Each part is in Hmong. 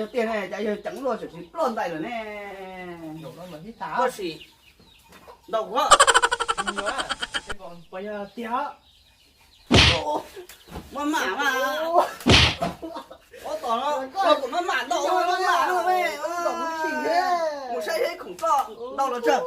Tiag ne, cas yawg ceev luaj tseem tsis ploj ntais lawm ne. Tab sis ntau ua, puas yog tiag? Maj mam mas, ob tom no, kuv maj mam ntau, maj mam no, mus saib seb khoom ploj ntau los tsawg.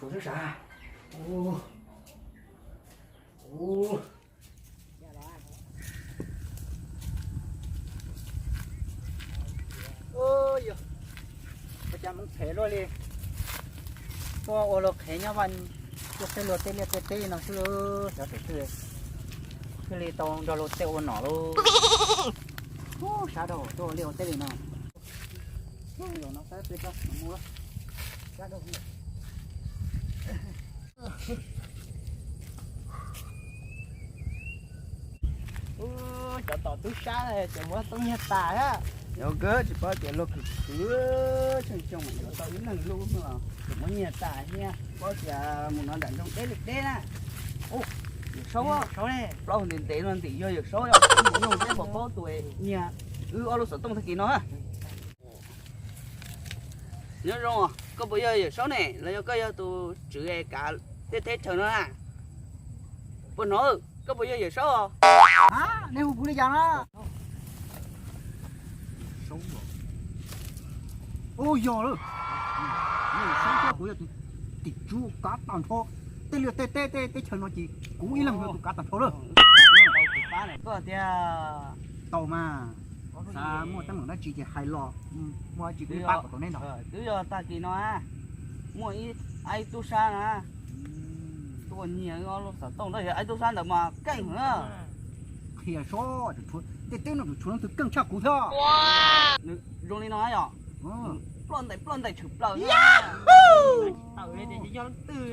Suav sab sav. Ua cas mus phem luaj li. Tuaj ua luag qhev nyob vaj, tuaj peb luag tej liaj tej teb no xwb, xyov tus twg thiaj li tau nrog luag tej ua nom lauj. Sab dhau tuaj ua liaj ua teb li no. Cov tom tub sab ces muab tub nyiag tas. Yog kawg tsis paub tias luag khwv khwv tseem tseem yuav tau ib leeg lub no, ces muab nyiag tas thiab. Paub tias mus no nram nroog deb li deb na. Yawm Saub, plaub ntev ntev no ntim yog Yawm Saub, yog mus nug seb puas paub tus nyiag wb ob lub xov tooj tag kis no. Nyob zoo, koj puas yog Yawm Saub ne los yog koj yog tus tswv kav tej teb chaws no na? Puas hnov, koj puas yog Yawm Saub os? Nej hu kuv li cas na? Ua yog lawm, Yawm Saub thiab kuv yog tus tim tswv kav tag nrho tej liaj tej teb tej teb chaws no ces kuv ib leeg yog tus kav tag nrho lawm. Koj tiag. Tau mas, xav muaj teeb meem dab tsi ces hais los, muaj dab tsi kuv pab kom tau neb ntag. Twb yog tag kis no muaj ib tub sab na, tuaj nyiag wb ob lub xov tooj, tab sis ib tub sab ntawd mas keej heev na. Qhia seb, tej teb no tseem tshuav leej twg keej tshaj kuv thiab. Zoo li no yog ploj ntais ploj ntais tshwm plaws.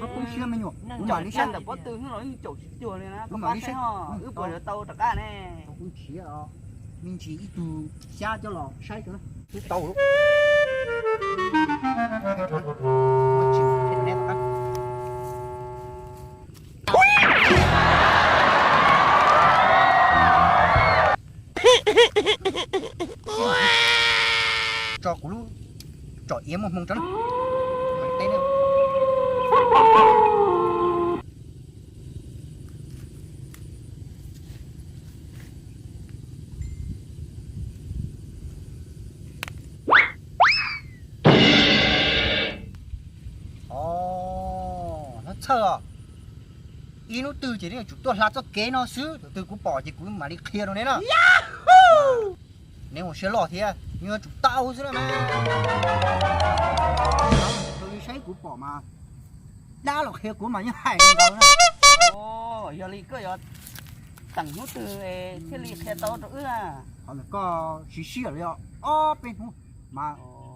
Qhov poob siab me nyuam, kuv mam li saib ntawm pob tw los yeej caum tsis cuag li na, koj pab saib os, wb puas yuav tau rov qab ne. Me ntsis ib tug xyab coj los saib twb tau. Tso kuv lub tsom iav muaj hmoo tso na. Os, no txhawj os. Ib hnub twg ces neb yuav tsum tuaj hla txoj kev no xwb, tus twg kuv pom ces kuv mam li qhia rau neb na. Neb ua siab loj thiab, neb yuav tsum tau xwb na mas. Tus li saib kuv pom mas dab los qhia kuv mas yeej hais li ntawd na. Yog li koj yuav teem hnub twg thiaj li qhia tau rau wb na? Qhov ntawd koj siv sij hawm li ob peb hnub mas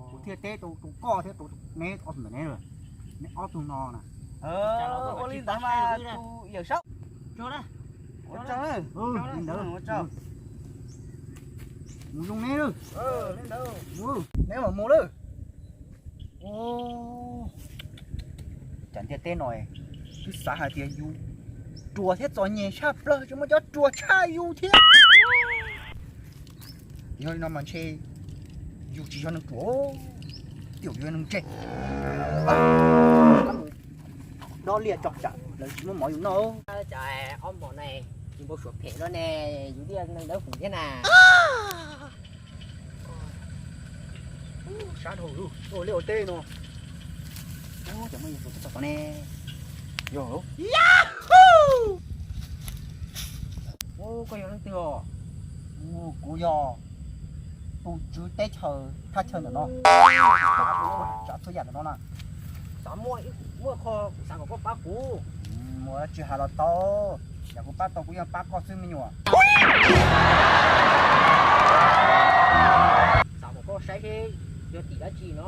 kuv thiaj teb rau koj thiab rau neb ob tug ntawm neb, neb ob tug no na. Ua li ntawd mas tus Yawm Saub, ua tsaug. Mus zoo neb, neb mam mus lawm. Cas ntiaj teb no twb xav hais tias yus ruam thiab txom nyem tshaj plaws, tseem muaj cov ruam tshaj yus thiab. Yog li no mas ntshe yus tsis yog neeg ruam, tiam yus yog neeg ntse. Dob liaj tso tsam lawv tsis muab mov yus noj. Cas ob hmo no yus npau suav phem no ne, yus liaj neeg dawb huv thiab na. Sab dhau, ua liaj ua teb no. Cov muaj yus tus tod ne. Yog, koj yog leej twg os? Kuv yog tus tswv teb chaws thaj chaw ntawm no, tsav txhua yam ntawm no na. Xav muaj, muaj qho xav kom koj pab kuv. Muaj dab tsi hais los tau, yam kuv pab tau kuv yeej pab koj xwb me nyuam. Xav kom Saib seb yog tim dab tsi no.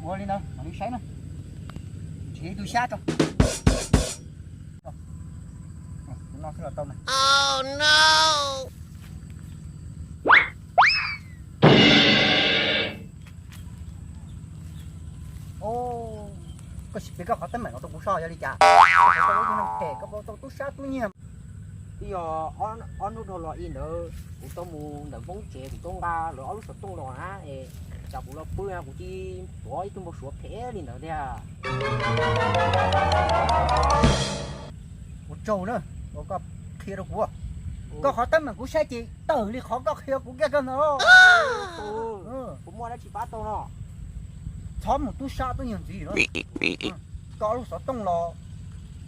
Ua li ntawd mam li saib na. Nrhiav ib tug xyab tso. Tus no xwb los tau na. Koj sim piav koj qhov teeb meem no rau kuv saib yog li cas? Koj tau lub neej phem, koj tau tub sab tub nyiag. Twb yog ob hnub dhau los ib ntawd kuv tau mus ntawm Hmoob tsev, kuv tau nqa lawv ob lub xov tooj los na, es cas kuv los pw kuv cia li tuav ib tug npau suav phem li ntawd thiab. Ua tsaug na, uas koj qhia rau kuv. Koj qhov teeb meem kuv saib ces tawm li qhov koj qhia kuv kiag kawg ntawd. Kuv muaj dab tsi pab tau no? Txhob mus tub sab tub nyiag ntxiv no. Koj ob lub xov tooj los,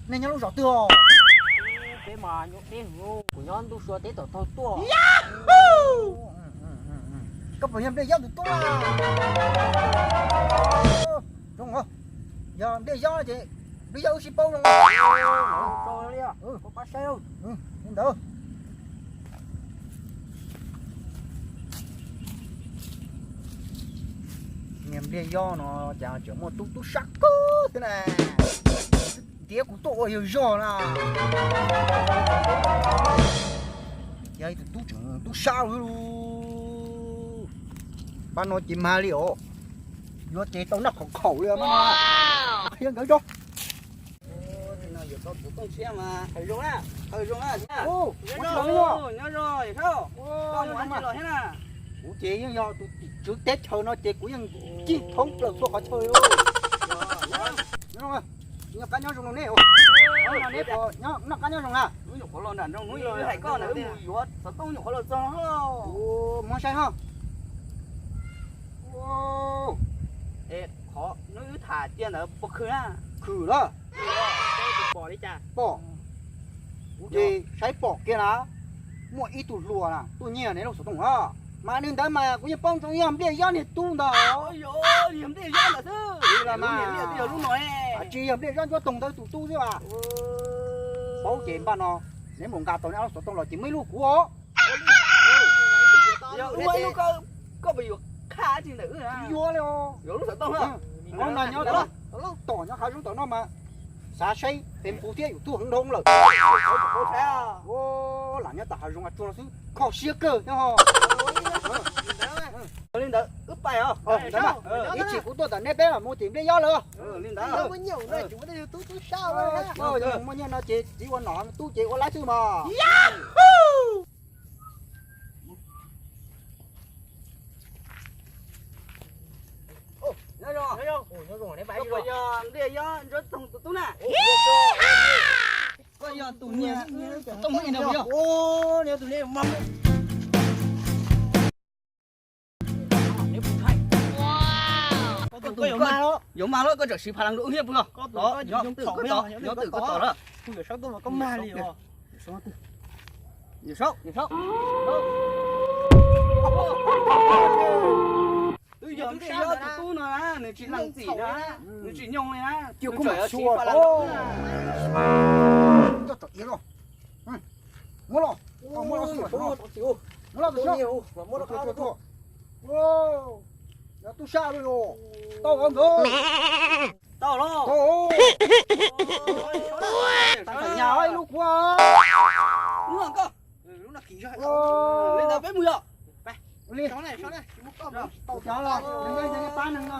nej nyob lub zos twg os? Peb mas nyob peb hwv, kuv nyob ntuj sua teb tom taug tuaj. Koj puas yog Npliaj Yob tus tub? Zoo, yog Npliaj Yob ces Npliaj Yob wb sib paub zoo. Li ntawd. Niag Npliaj Yob no cas tseem muaj tub tub sab kawg thiab na. Ntiav kuv tuaj ua yawg zog na. Yog ib tug tub tseem tub sab lawm. Pab no ces mag li os. Yuav ces tau noj khaum khaum li mas. Qhia nkawd tso. Kuv ces yeej yog tus tim tswv teb chaws no ces kuv yeej cig thoob plaws txhua qhov chaw li. Noj qab nyob zoo ne. Noj qab nyob zoo na. Wb nyuam qhuav los nram nroog hnub ib hais koj na, wb mus yuav xov tooj nyuam qhuav los txog no. Muab saib ho. Es qhov hnub wb tham cia ntawd puas khwm na? Khwm lawm. Pom li cas? Pom. Kuv ces saib pom kiag na, muaj ib tug hluas na tuaj nyiag neb lub xov tooj na. Mas nws ntawd mas kuv yeej paub ntsoov yog Npliaj Yob niag tub ntawd. Yog Npliaj Yob ntawd xwb. Mas twb yog lub no, tsis yog Npliaj Yob Ntsuab Toog ntawd tus tub xwb as. Paub ces npaj no, neb mus nqa tau neb lub xov tooj los ces muaj ib lub kuv os. Yog wb muaj ib lub, koj puas yuav qha tsis ntawm wb? Yuav li os. Yuav lub xov tooj na. Tom nyob hav zoov tom no mas xav saib Facebook thiab YouTube heev dhau lawm. Lam nyob tom hav zoov tsuag no xwb kho siab kawg thiab ho. Li ntawd wb pais os. Ntawd mas ib chim kuv tuaj tom neb peb mus tim Npliaj Yob lawm. Li ntawd. Muaj nyiaj no ces txiv ua nom, tub ces ua laib xwb mas. Nyob zoo, nyob zoo, neb pab yog Npliaj Yob Ntsuab Toog tus tub na? Koj yog tus niag Tooj Hmoob no puas yog? Koj tus yuav mag los koj tseem siv phav lees rau wb thiab puas yog? Nyob twm koj tos lawm. Twb yog Npliaj Yob tus tub no na, nws tsis lees txim na, nws tsis nyoo li na. Nws tseem yuav siv phav lees rau wb na. Muab los, muab los xwb, muab los tus xyoob. Yog tub sab li os, tau qhov ntawd. Tau los. Tau. Nyas ib lub kuv. Li ntawd peb mus yog. Li. Tau cov los, nws yeej pab neeg no.